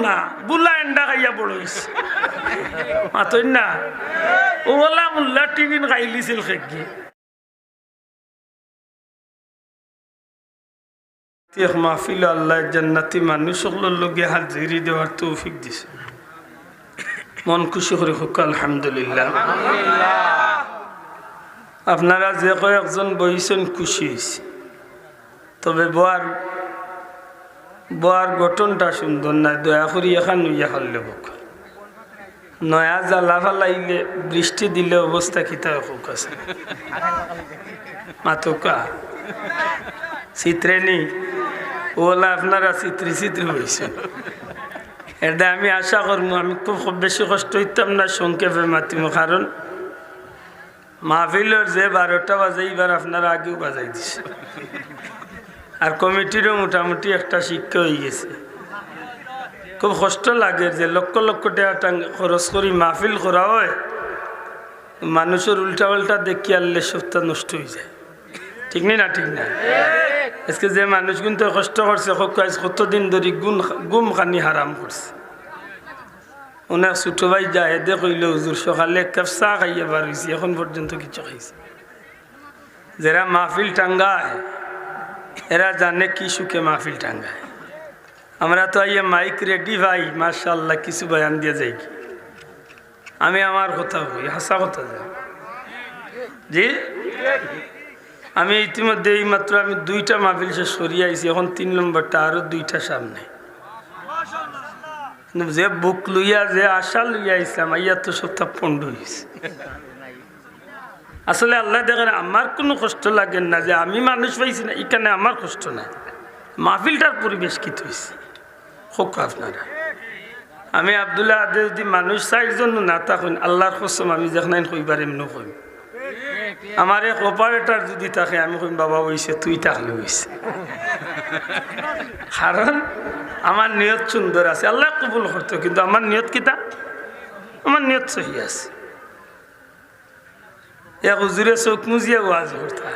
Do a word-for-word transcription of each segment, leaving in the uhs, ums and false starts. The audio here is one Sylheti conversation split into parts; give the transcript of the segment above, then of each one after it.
না, বুলা এন্ডা খাইয়া বড় অইছে। মাতইন না? অউ অলা মুল্লার টিফিন খাইলিছিল খেগি। এক মাহফিলো আল্লায় জান্নাতি মানুষ অকলর লগে হাজিরি দেওয়ার তৌফিক দিছে। মন খুশি করি কউক্কা আলহামদুলিল্লাহ। আপনারা যে কয়েকজন বইছইন খুশি অইছি, তবে বওয়ার, বওয়ার গঠনটা সুন্দর নায়, দয়া করি এখান অইয়া হারলে বউক্কা। নয়া জালা ফালাইলে, বৃষ্টি দিলে অবস্থা কিতা অয় কউক্কা চাইন? মাতউক্কা। ছিতরেনি? অলা আপনারা ছিতরি ছিতরি বইছইন। এরদায় আমি আশা করমু, আমি খুব, খুব বেশি কষ্ট অইতাম না, সংক্ষেপে মাতিমু, কারণ মাহফিলর যে বারোটা বাজে, ইবার আপনারা আগেউ বাজাই দিছইন। আর কমিটিরও মোটামুটি একটা শিক্ষা অইগেছে। খুব কষ্ট লাগের যে লক্ষ লক্ষ টেকা টাং-, খরচ করি মাহফিল করা অয়, মানুষর উল্টা পাল্টা দেখিয়ারলে সবতা নষ্ট অইযায়। ঠিক নি না? ঠিক না? আজকে যে মানুষগুইন্তে কষ্ট করছে, কউক্কা আইজ কতদিন ধরি গুম, গুম খানি হারাম করছে। অনেক ছোট ভাই জাহেদে কইলো, "হুজুর, সকালে এক কাপ চা খাইয়া বার অইছি, এখন পর্যন্ত কিচ্ছু খাইছি।" যেরা মাহফিল টাঙ্গায়, এরা জানে কি সুখে মাহফিল টাঙ্গায়। আমরা তো আইয়া মাইক রেডি পাই, মাশাআল্লাহ, কিছু বয়ান দিয়া যাইগি। আমি আমার কথা কই, হাছা কথা যে। জি? আমি ইতিমধ্যে এইমাত্র আমি দুইটা মাহফিল শেষ করিয়া আইছি, এখন তিন নম্বরটা, আরো দুইটা সামনে। কিন্তু যে বুক লইয়া, যে আশা লইয়া আইছলাম, আইয়া তো সবতা পণ্ড অইছে। আসলে আল্লায় দেখইন, আমার কুনু কষ্ট লাগের না যে আমি মানুষ পাইছি না, ইখানে আমার কষ্ট নাই। মাহফিলটার পরিবেশ কিতা অইছে? কউক্কা আপনারা। আমি আব্দুল্লাহ আদে যুদি মানুষ চাইরজন না থাকইন, আল্লার কসম আমি যেখান কইবার এমনেউ কইমু। আমার এক অপারেটর যুদি থাকে, আমি কইমু, "বাবা, অইছে, তুই থাকলে অইছে।" কারণ আমার নিয়ত সুন্দর আছে, আল্লায় কবুল করতো, কিন্তু আমার নিয়ত কিতা? আমার নিয়ত সহি আছে। এক হুজুরে চউখ মুজিয়া ওয়াজ করতা।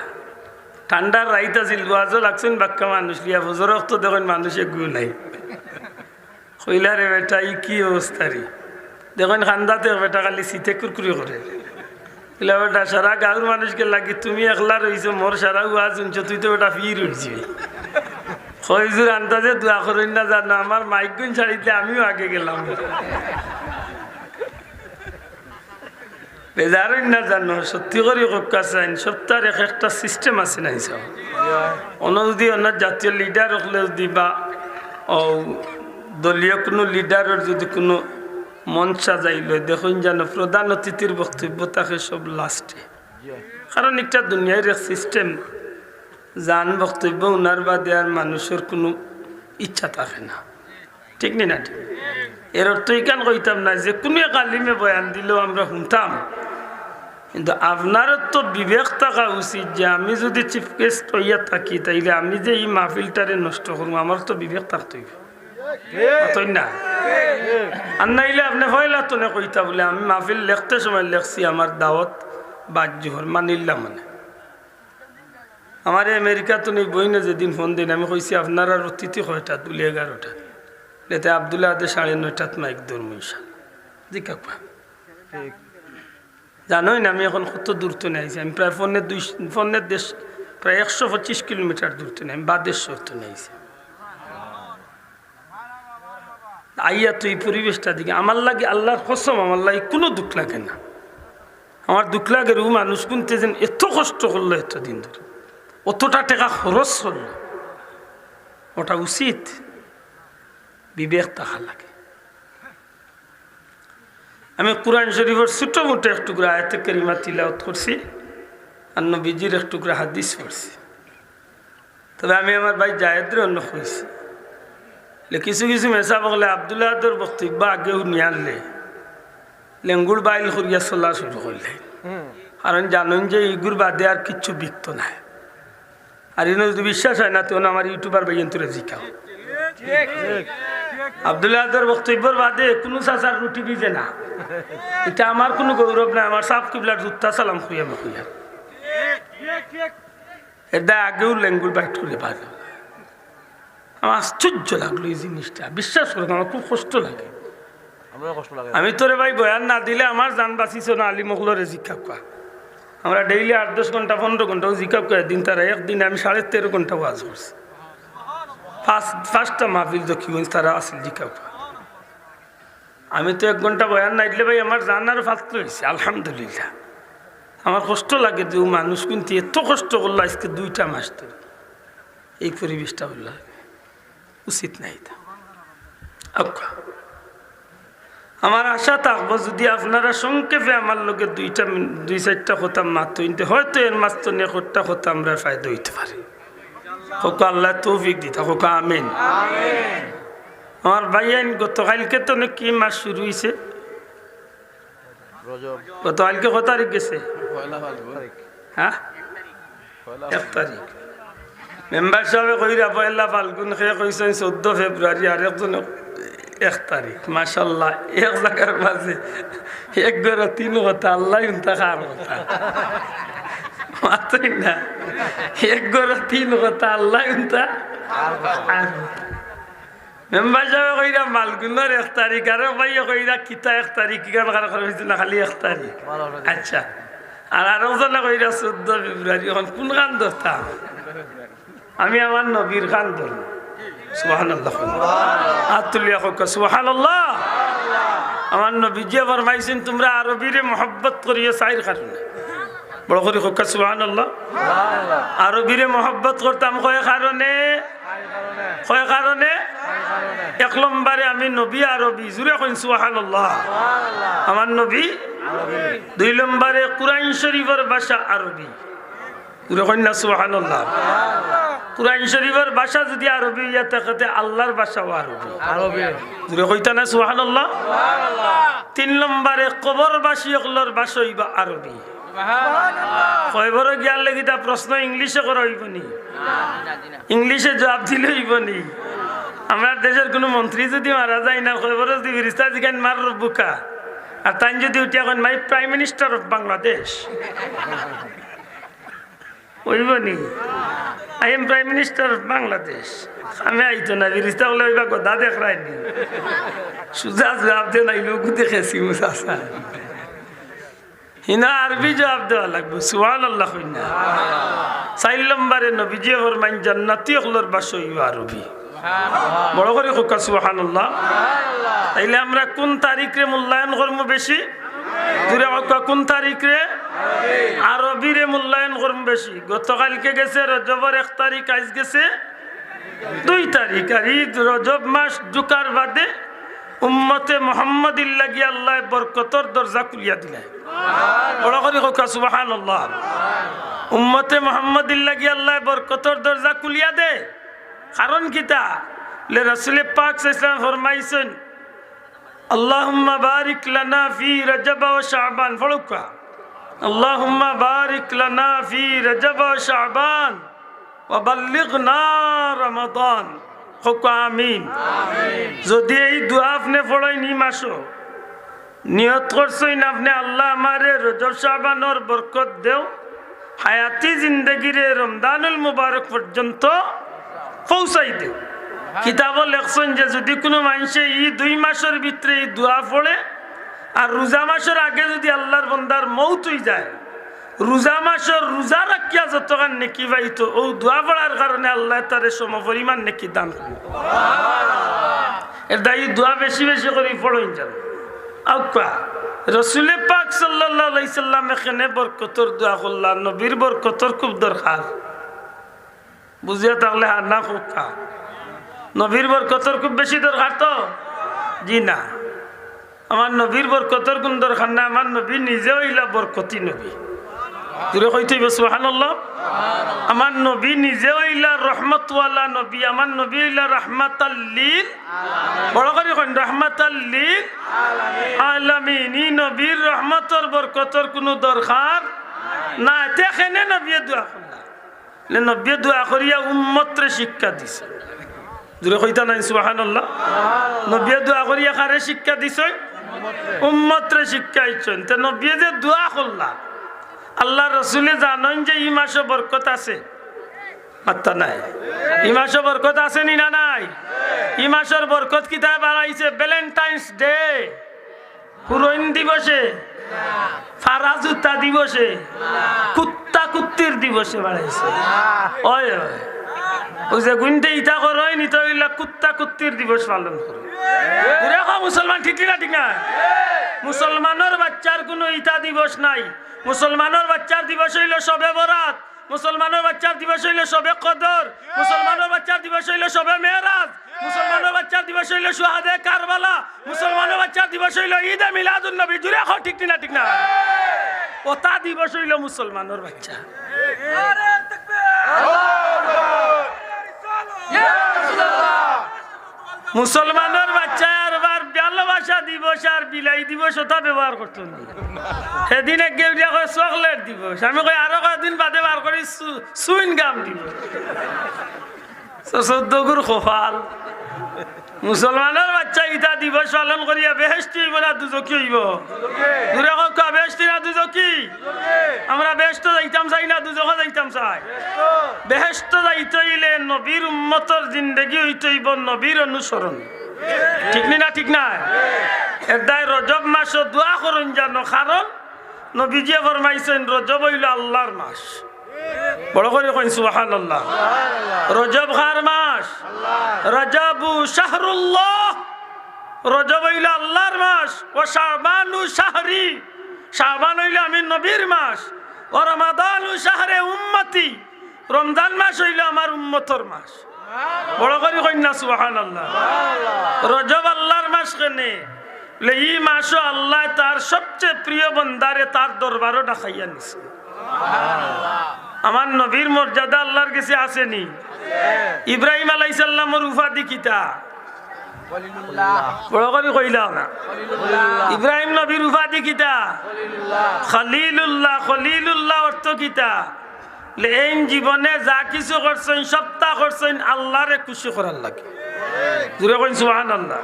ঠান্ডার রাইত আছিল, ওয়াজও লাগছইন বাক্কা মানুষ লইয়া, ফজর অক্ত দেখইন মানুষ এগু নাই। কইলা, "রে বেটা, ই কি অবস্থা রে?" দেখইন কান্দাত এক বেটা খালি ছিতে কুরকুরি করে। কইলা, "বেটা, সারা গাউর মানুষগুর লাগি তুমি একলা রইছো, মোর সারা ওয়াজ হুনছো, তুই তো বেটা ফির অইছস।" কয়, "হুজুর, আন্দাজে দোয়া করইন না জানো, আমার মাইকগুইন ছাড়িতে আমিও আগে গেলাম।" বেজার অইন না জানো, সত্যি করি কউক্কা চাইন, সবতার এক একটা system আছে না, হিসাব। অনো যুদি অনো জাতীয় leader অকলে যুদি বা, ও, দলীয় কুনু leader-র যুদি কুনু মঞ্চ সাজাইল, দেখইন জানো, প্রধান অতিথির বক্তব্য থাকে সব last-এ। কারণ একটা দুনিয়ার এক system, যান বক্তব্য হুনার বাদে আর মানুষর কুনু ইচ্ছা থাকে না। ঠিক নি না? ঠিক। এর অর্থ ইখান কইতাম না যে কুনু এক আলিমে বয়ান দিলেও আমরা হুনতাম, কিন্তু আপনারও তো বিবেক থাকা উচিত যে আমি যুদি chief guest অইয়া থাকি, তাইলে আমি যে ই মাহফিলটারে নষ্ট করমু, আমার তো বিবেক থাকতে অইবো। মাতইন না? আর নাইলে আপনে পয়লা তনে কইতা বুলে, "আমি মাহফিল লেখতে সময় লেখছি আমার দাওয়াত বাদ জোহর, মানিল্লাম মানে।" আমারে আমেরিকাত অউ বইনে যেদিন ফোন দেইন, আমি কইছি, "আপনারার অতিথি কয়টাত?" বুলে, "এগারোটাত।" এতে আব্দুল্লাহ আদে সাড়ে নয়টাত মাইক ধরমু ইনশাআল্লাহ। জি কাকা। জানোইন আমি এখন কত দূর তনে আইছি? আমি প্রায় পৌনে দুই, পৌনে দেড়, প্রায় একশো পঁচিশ কিলোমিটার দূর তনে, আমি বাদেশ্বর তনে আইছি। আইয়া তো ই পরিবেশটা দেখি, আমার লাগি, আল্লার কসম, আমার লাগি কুনু দুখ লাগে না। আমার দুখ লাগের অউ মানুষগুইন্তে যেন এত কষ্ট করলো এতদিন ধরি, অতটা টেকা খরচ করলো, ওটা উচিত? বিবেক থাকা লাগে। আমি কোরআন শরীফর ছোট মোটো এক টুকরা আয়াতে কারিমা তিলাওয়াত করছি, আর নবীজির এক টুকরা হাদিস পড়ছি। তবে আমি আমার ভাই জায়েদরে অন্য কইছি, যে কিছু কিছু মেসাব অকলে আব্দুল্লাহ আদর বক্তব্য আগে হুনিয়ারলে লেঙ্গুর বাইল করিয়া চলা শুরু করলে, কারণ জানইন যে ইগুর বাদে আর কিচ্ছু বিকতো নায়। আর ইনো যুদি বিশ্বাস অয় না, তে অনো আমার YouTuber ভাইয়াইন্তরে জিকাও। আব্দুল্লাহ আদর বক্তব্যর বাদে কুনু চাচার রুটি ভিজে না। ইটা আমার কুনু গৌরব নায়, আমার সাব কিবলার জুত্তা সালাম কইয়া আমি কইয়ার। এর দায় আগেউ লেঙ্গুর বাইট করে পারে। আমার আশ্চর্য লাগলো এই জিনিসটা, বিশ্বাস করো, আমার খুব কষ্ট লাগে। আমরাও কষ্ট লাগে। আমি তো রে ভাই বয়ান না দিলে আমার জান বাঁচিছ না, আলিম অকলরে জিকাউক্কা। আমরা ডেইলি আট দশ ঘন্টা, পনেরো ঘন্টাও জিকাউক্কা, একদিন তারা একদিনে আমি সাড়ে তেরো ঘন্টা ওয়াজ করছি। পাঁচ, পাঁচটা মাহফিল জকিগঞ্জ তারা আছিল জিকাউক্কা। আমি তো এক ঘন্টা বয়ান না দিলে ভাই আমার জান আরো ফাত্র অইছে, আলহামদুলিল্লাহ। আমার কষ্ট লাগে যে ও মানুষ কিন্তু এত কষ্ট করলো আজকে দুইটা মাস ধরে, এই পরিবেশটা অইলো, উচিত না ইতা। আউক্কা। আমার আশা থাকবো যদি আপনারা সংক্ষেপে আমার লগে দুইটা মিন-, দুই চাইরটা কথা মাতইন, তে হয়তো এর মাঝখানে একটা কথা আমরা ফায়দা অইতে পারে। কউক্কা আল্লায় তৌফিক দিতা, কউক্কা আমিন। আমার ভাইয়াইন, গতকালকে তো নাকি মাস শুরু অইছে। রজব। গতকালকে কত তারিখ গেছে? পয়লা ফাল্গুন। হ্যাঁ? পয়লা এক তারিখ। মেম্বার সাবে কইরা পয়লা ফাল্গুন, কে কইছইন চৌদ্দ ফেব্রুয়ারি, আর একজন এক তারিখ। মাশাআল্লাহ, এক জাগার মাঝে এক ঘরো তিন কথা, আল্লায় হুনতা কার কথা। মাতইন না। এক ঘরো তিন কথা, আল্লায় হুনতা কার কথা। মেম্বার সাবে কইরা ফাল্গুনর এক তারিখ, আর ভাইয়ে কইরা কিতা এক তারিখ, কিখান কার করা অইছে না, খালি এক তারিখ। আচ্ছা, আর আরো জনে কইরা চৌদ্দ ফেব্রুয়ারি, অখন কুনখান ধরতাম? আমি আমার নবীর খান ধরমু। সুবহানাল্লাহ। আত তুলিয়া কউক্কা, সুবহানাল্লাহ। আমার নবীজিয়ে ফরমাইছইন, তুমরা আরবিরে মহব্বত করিও চাইর কারণে। বড় করি কউক্কা, সুবহানাল্লাহ। আরবিরে মহব্বত করতাম কয় কারণে? কয় কারণে? এক নম্বরে আমি নবী আরবি, জুরে কইন সুবহানাল্লাহ। আমার নবী। দুই নম্বরে কুরআন শরীফর ভাষা আরবি, জুরে কইন না সুবহানাল্লাহ। কুরআন শরীফর ভাষা যদি আরবি অইয়া থাকে, তে আল্লার ভাষাও আরবি। আরবি। জুরে কইতা না সুবহানাল্লাহ। তিন নম্বরে কবরবাসী অকলর ভাষা অইবা আরবি। কবরো গিয়ার লাগি তা প্রশ্ন ইংলিশে করা অইবো নি? ইংলিশে জুয়াব দিলে অইবো নি? আমরার দেশর কুনু মন্ত্রী যদি মারা যায় না, কবরো যদি ফিরিস্তায় জিকাইন, "মান রব্বুকা?" আর তাইন যদি উঠিয়া coin, "My Prime Minister of Bangladesh।" অইবো নি? "I am Prime Minister of Bangladesh।" আমি আইতো না, ফিরিস্তা অকলে কইবা, "গদা দেখরায় নি?" সুজা জুয়াব দেন, আইলো গুদে খেছি মুসাসা। হিনো আরবি জুয়াব দেওয়া লাগবো, সুবহানাল্লাহ কইন না। চাইর নম্বরে নবীজিয়ে ফরমাইন, জান্নাতি অকলর ভাষা অইবো আরবি। বড় করি কউক্কা সুবহানাল্লাহ। তাইলে আমরা কুন তারিখরে মূল্যায়ন করমু বেশি? জুরে কউক্কা, কুন তারিখরে? আরবিরে মূল্যায়ন করমু বেশি। গতকালকে গেছে রজবর এক তারিখ, আইজ গেছে দুই তারিখ। আর ই রজব মাস ঢুকার বাদে উম্মতে মুহাম্মদীর লাগি আল্লায় বরকতর দরজা খুলিয়া দিলায়। বড় করি কউক্কা সুবহানাল্লাহ। উম্মতে মুহাম্মদীর লাগি আল্লায় বরকতর দরজা খুলিয়া দে। কারণ কিতা? লে রাসূলে পাক সাল্লাল্লাহু আলাইহি ওয়াসাল্লাম ফরমাইছইন, "আল্লাহুম্মা বারিক লানা ফি রজব ওয়া শাবান।" পড়উক্কা, "আল্লাহুম্মা বারিক লানা ফি রজব ওয়া শাবান ওয়া বাল্লিগনা রমাদান।" কউক্কা আমিন। যদি এই দোয়া আপনে পড়ইন ই মাসো, নিয়ত করছইন আপনে, "আল্লাহ, আমারে রজব শাবানর বরকত দেও, হায়াতি জিন্দেগিরে রমজানুল মুবারক পর্যন্ত পৌঁছাই দেও।" কিতাবো লেখছইন যে যদি কুনু মানষে ই দুই মাসর ভিতরে ই দোয়া পড়ে আর রোজা মাসর আগে যদি আল্লাহর বন্দার মউত অইযায়, রোজা মাসর রোজা রাখিয়া যতখান নেকি পাইতো, অউ দোয়া পড়ার কারণে আল্লায় তারে সমপরিমাণ নেকি দান করইন। এরদায় ই দোয়া বেশি বেশি করি পড়ইন যেন। আউক্কা, রসুলে পাক সাল্লাল্লাহু আলাইহি সাল্লামে কেনে বরকতর দোয়া করলা, নবীর বরকতর খুব দরকার। বুঝিয়া থাকলে হার না কউক্কা। নবীর বরকতর খুব বেশি দরকার তো? জি না। আমার নবীর বরকতর কুন দরকার নাই, আমার নবী নিজে অইলা বরকতি নবী। জুরে কইতে অইবো সুবহানাল্লাহ। আমার নবী নিজে অইলা রহমতওয়ালা নবী, আমার নবী অইলা রাহমাতাল লিল, বড় করি কইন, রাহমাতাল লিল আলামিন। ই নবীর রহমতর বরকতর কুনু দরকার নাই। তে কেনে নবীয়ে দোয়া করলা? লে নবীয়ে দোয়া করিয়া উম্মতরে শিক্ষা দিছে। জুরে কইতা নায় সুবহানাল্লাহ। নবীয়ে দোয়া করিয়া কারে শিক্ষা দিছে? উম্মতরে শিক্ষা দিছইন। তে নবীয়ে যে দোয়া করলা, আল্লার রসুলে জানইন যে ই মাসো বরকত আছে। মাত্তা নাই। ই মাসো বরকত আছে নি না নাই? ই মাসর বরকত কিতায় বাড়াইছে? ভ্যালেন্টাইন্স ডে, হুরইন দিবসে, ফারা জুতা দিবসে, কুত্তা কুত্তির দিবসে বাড়াইছে। অয়, অয়। অউ যে গুইন্তে ইতা করইন, ইতা অইলা কুত্তা কুত্তির দিবস পালন করে। জুরে কও মুসলমান, ঠিক না, ঠিক না? মুসলমানর বাইচ্চার কুনু ইতা দিবস নাই। মুসলমানর বাইচ্চার দিবস অইলো শবে বরাত, মুসলমানর বাইচ্চার দিবস অইলো শবে কদর, মুসলমানর বাইচ্চার দিবস অইলো শবে মেরাজ, মুসলমানর বাইচ্চার দিবস অইলো শুহাদায়ে কারবালা, মুসলমানর বাইচ্চার দিবস অইলো ঈদে মিলাদুন নবী। জুরে কও, ঠিক না, ঠিক না? অতা দিবস অইলো মুসলমানর বাইচ্চা। মুসলমানর বাইচ্চায় আরবার ভালোবাসা দিবস আর বিলাই দিবস অতা ব্যবহার করতো না। হেদিন একগে উঠিয়া কয় চকলেট দিবস, আমি কই আরো কয়দিন বাদে বার করি চু-, চুইন গাম দিবস। তো চৌদ্দগুর কপাল। মুসলমানর বাইচ্চা ইতা দিবস পালন করিয়া বেহেশতি অইবো না দুজখি অইবো? জুরে কউক্কা, বেহেশতি না দুজখি? আমরা বেহেশতো যাইতাম চাই না দুজখো যাইতাম চাই? বেহেশতো যাইতে অইলে নবীর উম্মতর জিন্দেগি অইতে অইবো নবীর অনুসরণ। ঠিক নি না, ঠিক না? এরদায় রজব মাসো দোয়া করইন জানো, কারণ নবীজিয়ে ফরমাইছইন রজব অইলো আল্লার মাস। বড় করি কইন সুবহানাল্লাহ। রজব কার মাস? রজবু শাহরুল্লাহ। রজব অইলো আল্লার মাস। ওয়া শাবানু শাহরি, শাবান অইলো আমি নবীর মাস। ওয়া রমাদানু শাহরে উম্মতি, রমজান মাস অইলো আমার উম্মতর মাস। বড় করি কইন না সুবহানাল্লাহ। রজব আল্লার মাস কেনে? বলে, ই মাসো আল্লায় তার সবচেয়ে প্রিয় বন্দারে তার দরবারো ডাকাইয়া নিছে। আমার নবীর মর্যাদা আল্লার গেছে আছে নি? ইব্রাহিম আলাইহিস সালামর উপাধি কিতা? বড় করি কইলাও না। ইব্রাহিম নবীর উপাধি কিতা? খলিলুল্লাহ। খলিলুল্লাহ অর্থ কিতা? বলে, এইন জীবনে যা কিছু করছইন, সবতা করছইন আল্লারে খুশি করার লাগি। জুরে কইন সুবহানাল্লাহ।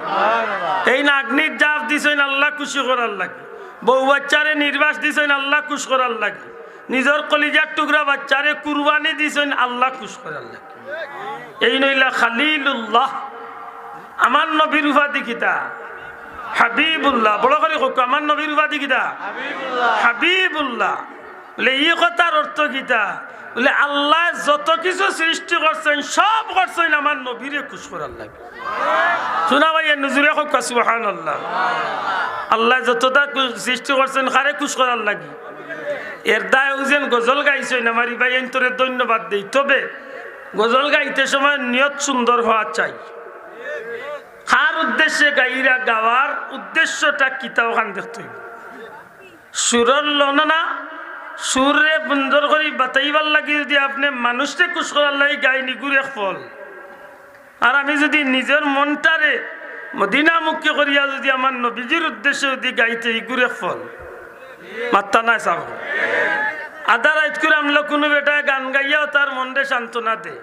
এইন আগ্নিত জাফ দিছইন আল্লা খুশি করার লাগি। বউ বাইচ্চারে নির্বাস দিছইন আল্লা খুশ করার লাগি। নিজর কলিজার টুকরা বাইচ্চারে কুরবানি দিছইন আল্লা খুশ করার লাগি। এইন অইলা খলিলুল্লাহ। আমার নবীর উপাধি কিতা? হাবিবুল্লাহ। বড় করি কউক্কা, আমার নবীর উপাধি কিতা? হাবিবুল্লাহ। বলে, ই কথার অর্থ কিতা? বলে, আল্লায় যত কিছু সৃষ্টি করছইন, সব করছইন আমার নবীরে খুশ করার লাগি। শুনা ভাই, এ নজুরে কউক্কা সুবহানাল্লাহ। আল্লায় যততা কু-, সৃষ্টি করছইন, কারে খুশ করার লাগি? এরদায় অউ যেন গজল গাইছইন, আমার ই ভাইয়াইন্তরে ধন্যবাদ দেই। তবে গজল গাইতে সময় নিয়ত সুন্দর হওয়া চাই। কার উদ্দেশ্যে গাইরা, গাওয়ার উদ্দেশ্যটা কিতা, অখান দেখতে অইবো। সুরর লননা, সুররে সুন্দর করি বাতাইবার লাগি যুদি আপনে মানুষরে খুশ করার লাগি গাইন, ইগুর এক ফল। আর আমি যুদি নিজর মনটারে মদিনামুখী করিয়া যুদি আমার নবীজির উদ্দেশ্যে যুদি গাইতে, ইগুর এক ফল। মাত্তা নাই সাব। আধা রাইত করি আমলো কুনু বেটায় গান গাইয়াও তার মনরে সান্ত্বনা দে।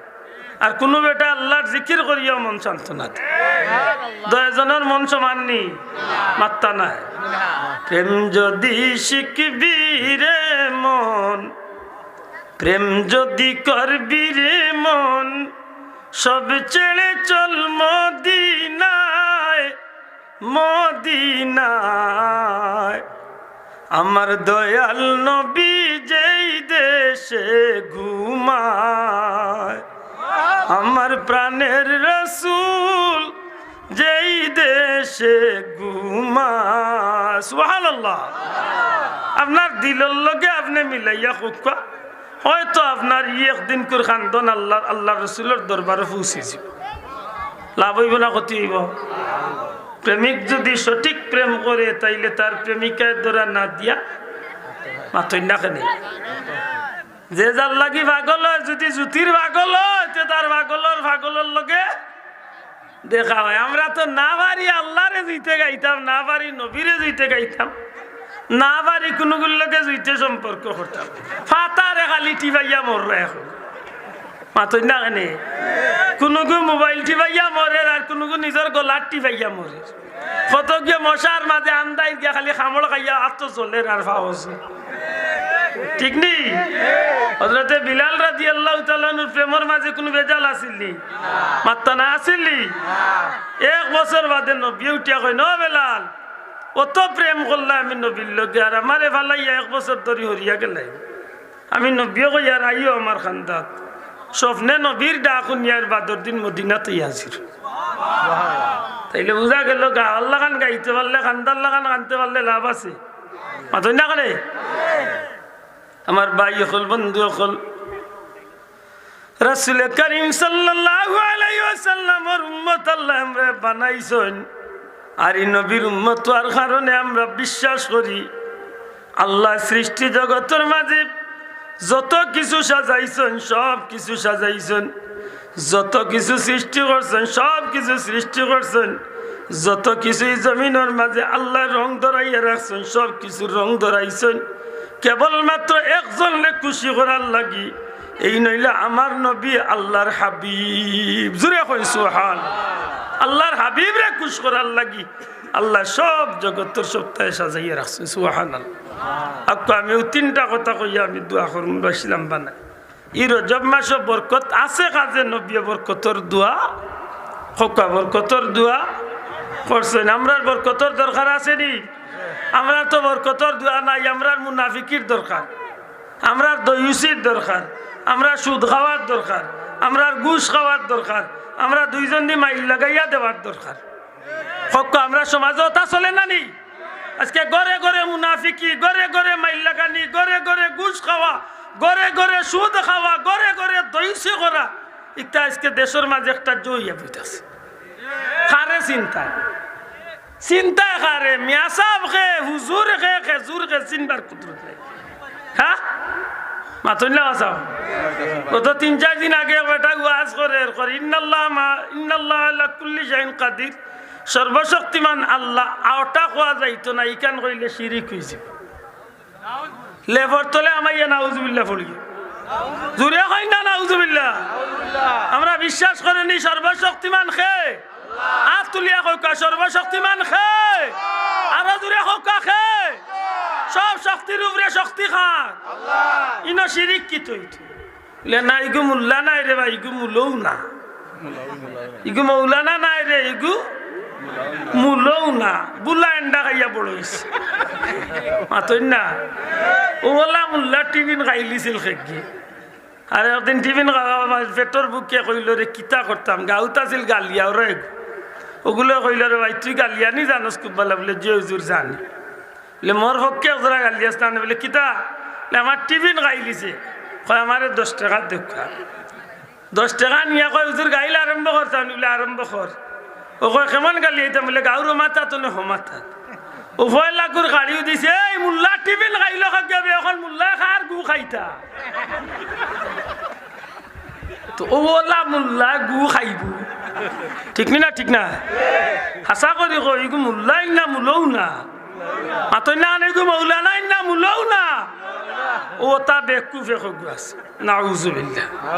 আর কুনু বেটা আল্লার জিকির করিয়াও মন সান্ত্বনা দে। দুইজনর মন সমান নি? মাত্তা নাই। প্রেম যদি শিখবি রে মন, প্রেম যদি করবি রে মন, সব ছেড়ে চল মদিনায়। মদিনায় আমার দয়াল নবী যেই দেশে ঘুমায়, আমার প্রাণের রসুল যেই দেশে ঘুমায়। সুবহানাল্লাহ। আপনার দিলর লগে আপনে মিলাইয়া কউক্কা, হয়তো আপনার ই একদিনকুর কান্দন আল্লার, আল্লার রসুলর দরবারো পৌঁছি যিবো। লাভ অইবো না ক্ষতি অইবো? প্রেমিক যুদি সঠিক প্রেম করে, তাইলে তার প্রেমিকায় ধরা না দিয়া মাতইন না কেনে? যে যার লাগি পাগল অয়, যুদি জুতির পাগল অয়, তে তার পাগলর পাগলর লগে দেখা অয়। আমরা তো না পারি আল্লারে জুইতে গাইতাম, না পারি নবীরে জুইতে গাইতাম, না পারি কুনুগুর লগে জুইতে সম্পর্ক করতাম। ফাতারে খালি টিপাইয়া মররা এখন। মাতইন না কেনে? কুনুগু মোবাইল টিপাইয়া মরের, আর কুনুগু নিজর গলার টিপাইয়া মরের। কতগুয়ে মশার মাঝে আন্দাইর গিয়া খালি কামড় খাইয়া আতো জ্বলের আর পাওছে। ঠিক নি? হযরতে বিলাল রাদিয়াল্লাহু তাআলা আনহুর প্রেমর মাঝে কুনু ভেজাল আছিল নি? মাত্তা না আছিল নি? এক বছর বাদে নবীয়ে উঠিয়া কইন, "ও বেলাল, অত প্রেম করলায় আমি নবীর লগে, আর আমারে ফালাইয়া এক বছর ধরি হরিয়া গেলায়।" আমি নবীয়ে কইয়ার, "আইও আমার কান্দাত।" স্বপ্নে নবীর ডাক হুনিয়ার বাদর দিন মদিনাত হাজির। তাইলে বুঝা গেল, গাওয়ার লাখান গাইতে পারলে, কান্দার লাখান কানতে পারলে লাভ আছে। মাতইন না কেনে? আমার ভাই অকল, বন্ধু অকল, রাসূলে করিম সাল্লাল্লাহু আলাইহি ওয়াসাল্লামর উম্মত আল্লায় আমরারে বানাইছইন। আর ই নবীর উম্মত অওয়ার কারণে আমরা বিশ্বাস করি, আল্লায় সৃষ্টি জগতর মাঝে যত কিছু সাজাইছইন, সব কিছু সাজাইছইন, যত কিছু সৃষ্টি করছইন, সব কিছু সৃষ্টি করছইন, যত কিছু ই জমিনর মাঝে আল্লায় রং ধরাইয়া রাখছইন, সব কিছুর রং ধরাইছইন, কেবলমাত্র একজনরে খুশি করার লাগি। এইন অইলা আমার নবী, আল্লার হাবিব। জুরে কইন সুবহান। আল্লার হাবিবরে খুশ করার লাগি আল্লায় সব জগতর সবতারে সাজাইয়া রাখছইন। সুবহানাল্লাহ। আক্কু আমি অউ তিনটা কথা কইয়া আমি দোয়া করমু, বেশি লাম্বা নায়। ই রজব মাসো বরকত আছে কাজে, নবীয়ে বরকতর দোয়া, কউক্কা বরকতর দোয়া করছইন। আমরার বরকতর দরকার আছে নি? আমরার তো বরকতর দোয়া নাই, আমরার মুনাফিকির দরকার, আমরার দয়ুসির দরকার, আমরার সুদ খাওয়ার দরকার, আমরার ঘুষ খাওয়ার দরকার, আমরার দুইজনদি মাইল লাগাইয়া দেওয়ার দরকার। কউক্কা, আমরার সমাজো অতা চলে না নি? আজকে ঘরে ঘরে মুনাফিকি, ঘরে ঘরে মাইল লাগানি, ঘরে ঘরে ঘুষ খাওয়া, ঘরে ঘরে সুদ খাওয়া, ঘরে ঘরে দয়ুসি করা, ইতা আজকে দেশর মাঝে একটা জইয়া বইতাছে। কারে চিনতায়? চিনতায় কারে? মিয়া সাব কে, হুজুর কে, খেজুর কে, চিনবার কুদরত নাই। হ্যাঁ? মাতইন না বাঁচাও। গত তিন চাইর দিন আগে এক বেটায় ওয়াজ করের, কর, "ইন্নাল্লাহ মা, ইন্নাল্লাহ আলা কুল্লি শাইইন কাদির।" সর্বশক্তিমান আল্লাহ, অউটা কওয়া যাইতো না, ইখান কইলে শিরিক অইযিবো। লেফর তলে হামাইয়া নাউজুবিল্লাহ পড়ি। জুরে কইন না নাউজুবিল্লাহ। আমরা বিশ্বাস করি নি সর্বশক্তিমান কে? আত তুলিয়া কউক্কা, সর্বশক্তিমান কে? আরো জুরে কউক্কা, কে? সব শক্তির উপরে শক্তি কার? ইনো শিরিক কিতা অইতো? লে না, ইগু মুল্লা নায় রে ভাই, ইগু মুলও না। ইগু মৌলানা নায় রে, ইগু মুলও না। বুলা এন্ডা খাইয়া বড় অইছে। মাতইন না। অউ অলা মুল্লার টিফিন খাইলিছিল খেগি। আর একদিন টিফিন খাওয়া, আমার পেটর ভুকে কইলো রে, "কিতা করতাম?" গাউত আছিল গালিয়া, ওরা এগু-, ওগুলো কইলো, "রে ভাই, তুই গালিয়ানি জানোস খুব ভালা?" বলে, "জি হুজুর, জানি।" বলে, "মোর পক্ষে একজরা গালিয়াস না?" বলে, "কিতা?" বলে, "আমার টিফিন খাইলিছে।" কয়, "আমারে দশ টেকা দেউক্কা।" দশ টেকা নিয়া কয়, "হুজুর, গাইল আরম্ভ করতাম নি?" বলে, "আরম্ভ কর।" ও কয়, "কেমন গালিয়াইতাম?" বলে, "গাউরও মাথাত নে, হমাথাত।" ও পয়লা গুর গাড়িও দিছে, "এই মুল্লা টিফিন খাইলো খাগে বে, অখন মুল্লায় কার গু খাইতা?" তো অউ অলা মুল্লা গু খাইবো। ঠিক নি না, ঠিক না? হাছা করি কও, ইগু মুল্লা ইন না মুলও না। মাতইন না, ইগু মৌলানা ইন না মুলও না। অউ অতা বেকুফে কগু আছে। নাউজুবিল্লাহ।